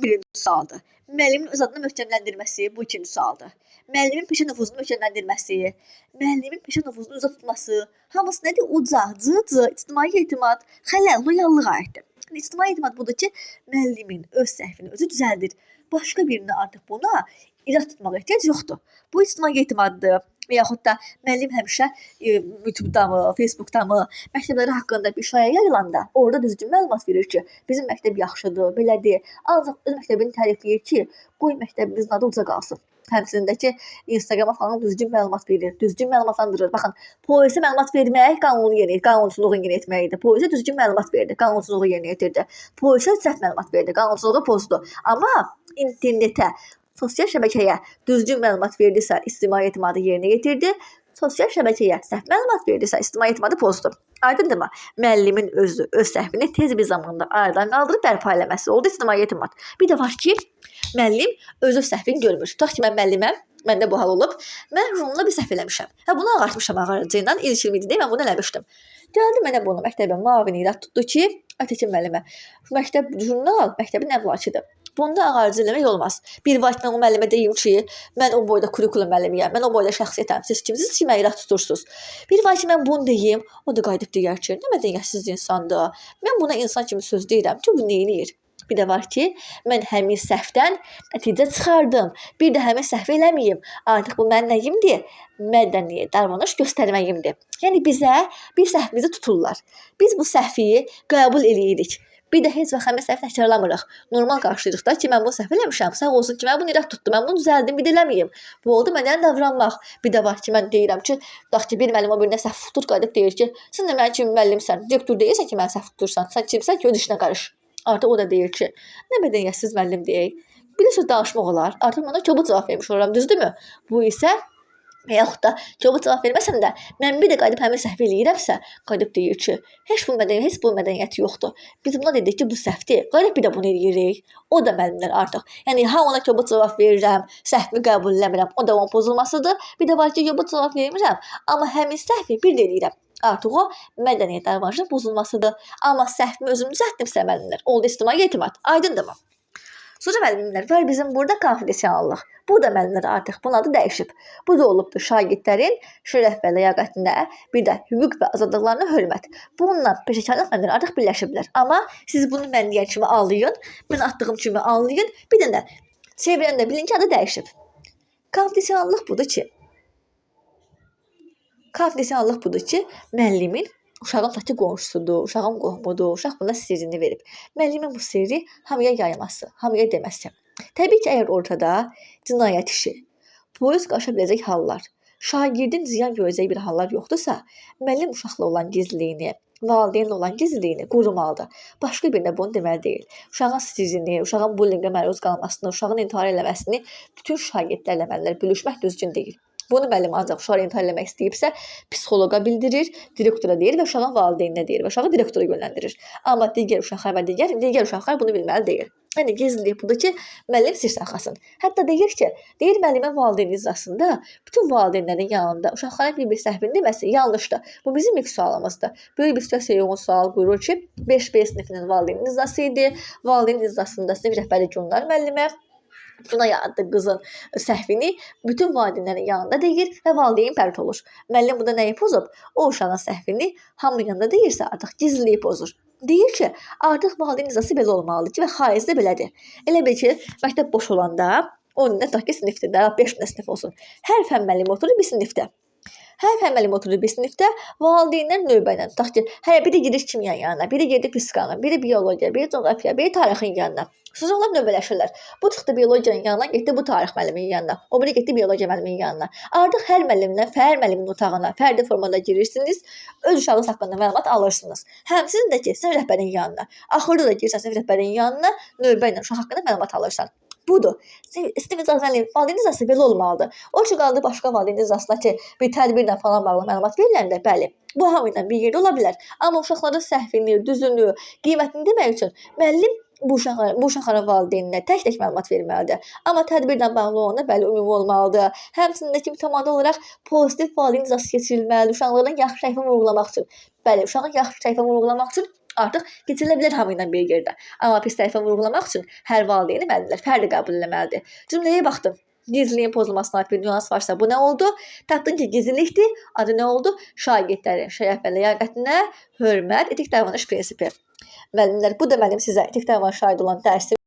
Birinci sualdır. Müəllimin öz adını möhkəmləndirməsi, bu ikinci sualdır. Müəllimin peşə nüfuzunu möhkəmləndirməsi, müəllimin peşə nüfuzunu uca tutması, hamısı nədir? Uca, C, C, ictimai etimad, xələl, loyallığa aiddir. Yəni, İctimai etimad budur ki, müəllimin öz səhvini özü düzəldir. Başqa birinə artıq buna irad tutmağa ehtiyac yoxdur. Bu ictimai etimaddır. Və yaxud da müəllim həmişə YouTube-da mı, Facebook-da mı məktəbləri haqqında bir şayiə yayılanda orada düzgün məlumat verir ki, bizim məktəb yaxşıdır, belədir. Ancaq öz məktəbini tərifləyir ki, qoy məktəbimizin adı uca qalsın. Həmçinin də ki, Instagrama falan düzgün məlumat verir, düzgün məlumatlandırır. Baxın, polisə məlumat vermək qanunu yerinə, qanunçuluğu yerinə etməkdir. Polisə düzgün məlumat verdi, qanunçuluğu yerinə yetirdi. Polisə səhv məlumat verdi, qanunçuluğu pozdu. Amma internetə, sosial şəbəkəyə düzgün məlumat verdisə, ictimai etimadı yerinə yetirdi. Sosial şəbəkəyə səhv məlumat verdisə, ictimai etimadı pozdu. Aydındırmı? Müəllimin özü öz səhvini tez bir zamanda aradan qaldırıb bərpa eləməsi oldu ictimai etimad. Bir də var ki, müəllim özü səhvini görmür. Tutaq ki, mən müəlliməm, məndə bu hal olub. Mən jurnalda bir səhv eləmişəm. Hə, bunu ağartmışam ağarıcı ilə. İlk ilm idi deyə mən bunu eləmişdim. Gəldi mənə bunu məktəbin müavini irad tutdu ki, Aytəkin müəllimə, məktəb jurnal məktəbin əmlakıdır. Bunda ağarıcı eləmək olmaz. Bir var ki, mən o müəllimə deyim ki, mən o boyda kurikulum müəllimiyəm, mən o boyda şəxsiyyətəm, siz kimsiniz ki, mənə irad tutursunuz? Bir var ki, mən bunu deyim, o da qayıdıb deyər ki, nə mədəniyyətsiz insandır. Mən buna insan kimi söz deyirəm ki, bu neyniyir? Bir də var ki, mən həmin səhvdən nəticə çıxardım. Bir də həmin səhvi eləməyim. Artıq bu mənim nəyimdir? Mədəni davranış göstərməyimdir. Yəni bizə bir səhvimizi tuturlar. Biz bu səhvi qəbul eləyirik. Bir də heç vaxt həmin səhvi təkrarlamırıq. Normal qarşılayırıq da ki, mən bunu səhv eləmişəm. Sağ olsun ki, mən bunu irad tutdu. Mən bunu düzəldim, bir də eləməyim. Bu oldu mədəni davranmaq. Bir də var ki, mən deyirəm ki, tutaq ki, bir müəllim o birinə səhv tutur, qayıdıb deyir ki, sən də mənim kimi müəllimsən, direktor deyirsən ki, məni səhv tutursan. Sən kimsən ki, öz işinə qarış. Artıq o da deyir ki, nə mədəniyyətsiz müəllim deyək. Bir də söz danışmaq olar. Artıq mən ona kobud cavab vermiş oluram, düzdürmü? Bu isə və yaxud da kobud cavab verməsəm də mən bir də qayıdıb həmin səhvi eləyirəmsə, qayıdıb deyir ki, heç bu mədəniyyət yoxdur. Biz buna dedik ki, bu səhvdir. Qayıdıb bir də bunu eləyirik. O da müəllimlər artıq. Yəni ha ona kobud cavab verirəm, səhvimi qəbul eləmirəm. O da onun pozulmasıdır. Bir də var ki, kobud cavab vermirəm, amma həmin səhvi bir də eləyirəm. Artıq o mədəniyyət davranışının pozulmasıdır. Amma səhvimi özüm düzəltdimsə müəllimlər, oldu ictimai etimad. Aydındırmı? Sonra müəllimlər var bizim burada konfidensiallıq. Bu da müəllimlər artıq bunun adı dəyişib. Bu da olubdur şagirdlərin şərəf və ləyaqətinə, bir də hüquq və azadlıqlarına hörmət. Bununla peşəkarlıq müəllimlər artıq birləşiblər. Amma siz bunu mən deyən kimi anlayın, mən atdığım kimi anlayın. Bir dənə çevirəndə bilin ki, adı dəyişib. Konfidensiallıq budur ki, konfidensiallıq budur ki, müəllimin uşağın tutaq ki, qonşusudur, uşağın qohumudur, uşaq buna sirrini verib. Müəllimin bu sirri hamıya yayması, hamıya deməsi. Təbii ki, əgər ortada cinayət işi, polis qarışa biləcək hallar, şagirdin ziyan görəcəyi bir hallar yoxdursa, müəllim uşaqla olan gizliliyini, valideynlə olan gizliliyini qorumalıdır. Başqa birinə bunu deməli deyil. Uşağın sirrini, uşağın bullinqə məruz qalmasını, uşağın intihar eləməsini bütün şagirdlərlə müəllimlər bölüşmək düzgün deyil. Bunu müəllim ancaq uşaq intihar eləmək istəyibsə, psixoloqa bildirir, direktora deyir və uşağın valideyninə deyir və uşağı direktora yönləndirir. Amma digər uşaqlar və digər uşaqlar bunu bilməli deyil. Yəni gizlilik budur ki, müəllim sir saxlasın. Hətta deyir ki, deyir müəllimin valideyn iclasında bütün valideynlərin yanında uşaqların bir-bir səhvini deməsi yanlışdır. Bu bizim ilk sualımızdır. Böyük bir situasiyaya uyğun sual buyurur ki, 5B sinifinin valideyn iclası idi. Valideyn iclasında sinif rəhbəri Gülnar müəllimə Günay adlı qızın səhvini bütün valideynlərin yanında deyir və valideyn pərt olur. Müəllim burada nəyi pozub? O uşağın səhvini hamının yanında deyirsə, artıq gizliliyi pozur. Deyir ki, artıq valideyn iclası belə olmalıdır ki və xarizdə belədir. Elə bil ki, məktəb boş olanda 10 dənə tutaq ki, sinifdir də, 5 dənə sinif olsun. Hər fənn müəllimi oturur bir sinifdə. Hər fənn müəllimi oturur bir sinifdə, valideynlər növbə ilə tutaq ki, hələ biri gedir kimyanın yanına, biri gedir fizikanın, biri biologiya, biri coğrafiya, biri tarixin yanına. Sonra onlar növbələşirlər. Bu çıxdı biologiyanın yanına, getdi bu tarix müəlliminin yanına. O biri getdi biologiya müəlliminin yanına. Artıq hər müəllimlə, hər müəllimin otağına fərdi formada girirsiniz, öz uşağınız haqqında məlumat alırsınız. Həmçinin də ki, sinif rəhbərinin yanına. Axırda da girsən sinif rəhbərinin yanına, növbə ilə uşaq haqqında məlumat alırsan. Budur. Sinif iclası, yəni valideyn iclası belə olmalıdır. O ki qaldı başqa valideyn iclasına ki, bir tədbirlə falan bağlı məlumat veriləndə, bəli, bu hamı ilə bir yerdə ola bilər. Amma uşaqların səhvini, düzünü, qiymətini demək üçün müəllim bu uşaqların valideyninə tək-tək məlumat verməlidir. Amma tədbirlə bağlı olanda bəli, ümumi olmalıdır. Həmçinin də ki, mütəmadi olaraq pozitiv valideyn iclası keçirilməlidir uşaqların yaxşı tərəfini vurğulamaq üçün. Bəli, uşağın yaxşı tərəfini vurğulamaq üçün Artıq keçirilə bilər hamı ilə bir yerdə. Amma pis tərəfini vurğulamaq üçün hər valideyni müəllimlər fərdi qəbul eləməlidir. Cümləyə baxdım. Gizliliyin pozulmasına aid bir nüans varsa bu nə oldu? Tapdın ki, gizlilikdir. Adı nə oldu? Şagirdlərin şərəf və ləyaqətinə hörmət, etik davranış prinsipi. Müəllimlər, bu da mənim sizə etik davranışa aid olan dərsim.